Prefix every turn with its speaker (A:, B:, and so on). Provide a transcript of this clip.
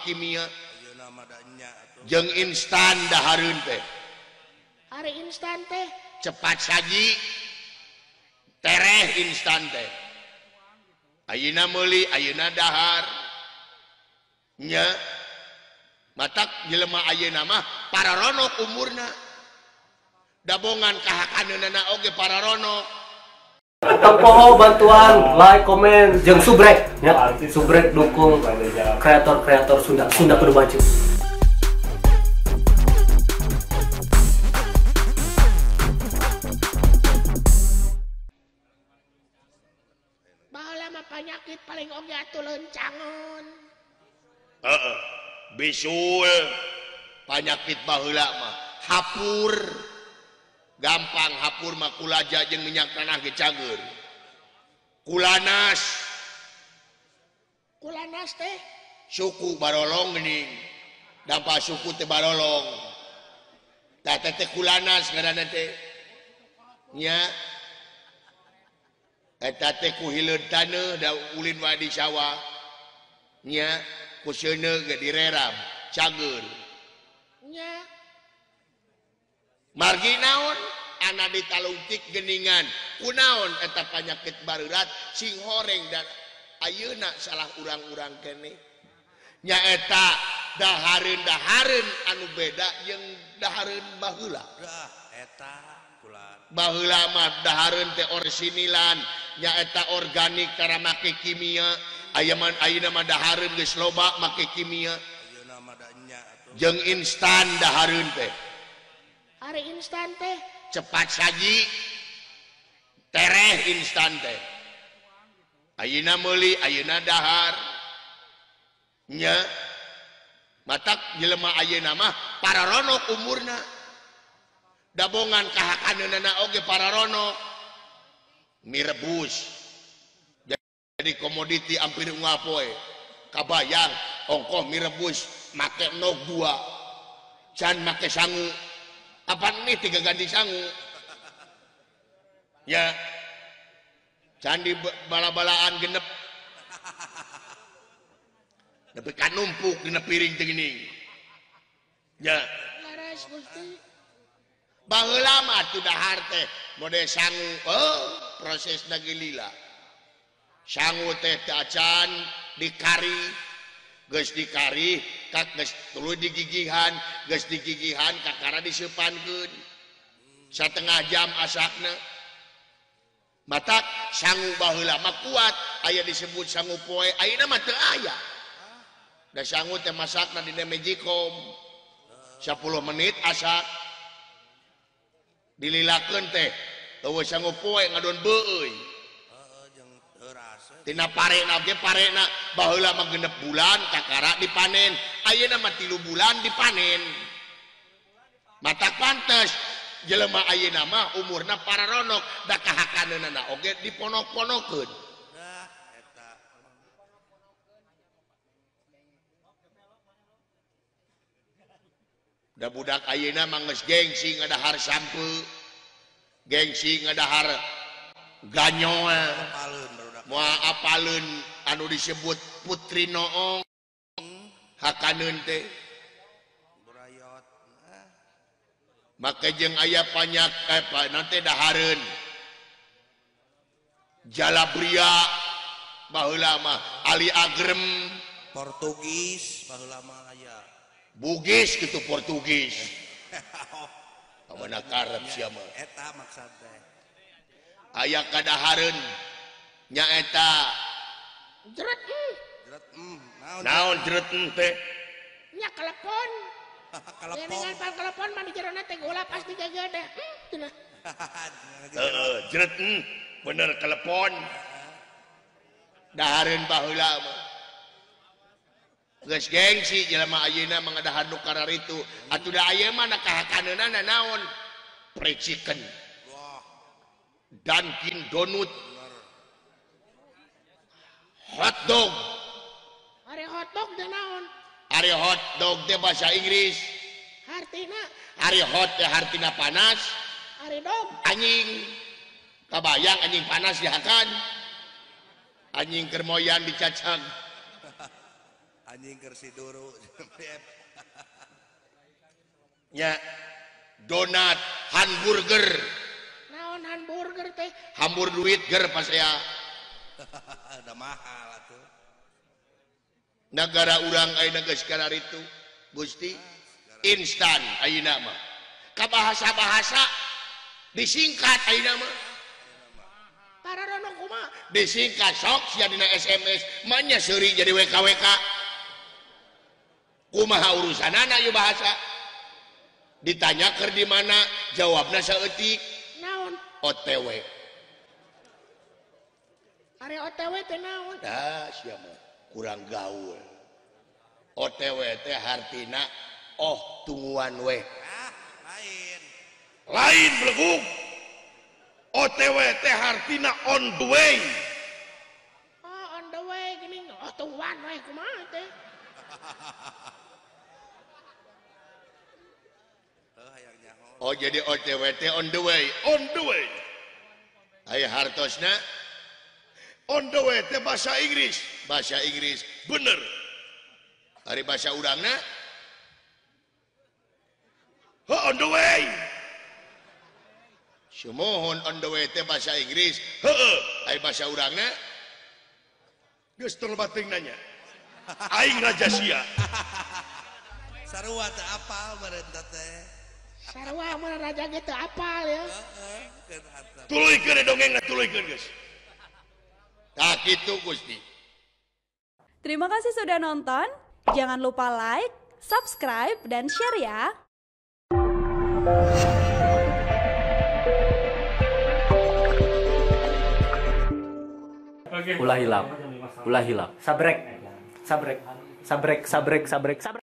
A: Kimia jeung instan dahareun teh.
B: Ari instan teh
A: cepat saji tereh instan teh. Ayeuna meuli ayeuna dahar. Nya matak jelema ayeuna mah pararonok umurna. Dabongan kahakaneunana oge pararonok.
C: Tempoho bantuan, like, komen, jeung subrek ya, subrek dukung kreator-kreator Sunda, Sunda kudu maju.
B: Baheula mah panyakit paling oge atuh leuncangon.
A: Heeh, bisul panyakit baheula mah hapur. Gampang hapur mah kulaja jeung minyak tanah ge cager. Kulanas.
B: Kulanas teh
A: suku barolong geuning. Dampa suku teh barolong. Tah teh teh kulanas ngaranna teh. Nya. Eta teh ku hileud taneuh da ulin wae di sawah. Nya ku seuneu ge direrab cager.
B: Nya.
A: Margi naon ana ditalungtik geningan kunaon eta panyakit barurat sing horeng dan ayeuna salah urang-urang keneh nyaeta dahareun-dahareun anu beda jeung dahareun baheula.
D: Eta kula
A: baheula mah dahareun teh orsinilan nyaeta organik tara make kimia. Aya ayeuna mah dahareun geus loba make kimia
D: ayeuna mah da nya atuh
A: jeung instan dahareun teh.
B: Ari instan teh
A: cepat saji tereh instan teh. Ayeuna meuli ayeuna dahar. Nya matak jelema ayeuna mah pararonok umurna. Dabongan kahakaneunana oge pararonok. Mie rebus jadi komoditi hampir unggal poe. Kabayang ongkoh mie rebus make nog dua can make sangu. Apa nih tiga ganti sangu ya candi bala-balaan genep tapi kan numpuk dina piring teh geuning ya
B: laras Gusti.
A: Baheula mah atuh dahar teh mode sangu oh prosesna ge lila. Sangu teh teu acan dikari geus dikari kak geus tuluy digigihan geus digigihan kakara diseupankeun satengah jam asakna. Matak sangu baheula mah kuat aya disebut sangu poe ayeuna mah teu aya. Da sangu teh masakna dina magicom 10 menit asak dililakeun teh eueuh sangu poe ngadon beueuy. Tina parena oge parena baheula mah genep bulan kakara dipanen ayeuna mah 3 bulan dipanen. Matak pantes jelema ayeuna mah umurna pararonok da kahakaneunana oge diponok-ponokeun. Da budak ayeuna mah geus gengsi ngadahar sampeu, gengsi ngadahar ganyol. Moal apaleun anu disebut Putri Noong hakaneun teh make jeung aya panyak nanti dahareun Jalabria baheula mah Ali Agrem
D: Portugis baheula mah aya
A: Bugis kitu Portugis mana karep sia mah
D: eta maksud teh
A: aya kadahareun nyaeta
B: jeret
A: naon jeret teh
B: nya kelepon. Geningan pan kelepon mah di jerona teh gula pasti gagede cenah.
A: Heeh jeret bener kelepon dahareun baheula mah geus gengsi jelema ayeuna mah ngadahar nu kararitu atuh da ayeuna mah kahakaneunana naon fried chicken Dunkin Donut hot dog.
B: Ari hot dog teh naon?
A: Ari hot dog teh bahasa Inggris.
B: Hartina?
A: Ari hot teh hartina panas.
B: Ari dog
A: anjing. Kabayang anjing panas dihakan. Anjing kermoyan dicacang.
D: Anjing keur siduru.
A: Nya donat hamburger.
B: Naon hamburger teh?
A: Hambur duit ger pas ya.
D: Udah mahal atuh.
A: Negara urang ayeuna geus kararitu Gusti instan ayeuna mah. Ka bahasa-bahasa disingkat ayeuna mah.
B: Tararono kumaha?
A: Disingkat sok sia dina SMS manya seuri jadi WKWK. Kumaha urusanana ieu bahasa? Ditanya keur di mana jawabna saeutik.
B: Naon?
A: OTW.
B: Ari OTW teh naon?
A: Dah sia mah kurang gaul. OTW teh hartina oh tungguan we.
D: Ah, lain.
A: Lain belegug. OTW teh hartina on the way.
B: Oh, on the way geuning. Oh, tungguan we kumaha teh?
A: Oh jadi OTW teh on the way, on the way. Aya hartosna on the way teh bahasa Inggris bener. Ari bahasa urangna on the way. Sumuhun on the way teh bahasa Inggris, heueuh. Ari bahasa urangna geus teu bating nanya. Aing raja sia.
D: Sarua teh apal meureun teh.
B: Sarua mun raja ge teu apal ya.
D: Heeh,
A: tuluykeun dongengna tuluykeun geus. Tah kitu Gusti.
E: Terima kasih sudah nonton. Jangan lupa like, subscribe, dan share ya.
C: Ulah hilap. Ulah hilap. Sabrek. Sabrek. Sabrek, sabrek, sabrek, sabrek.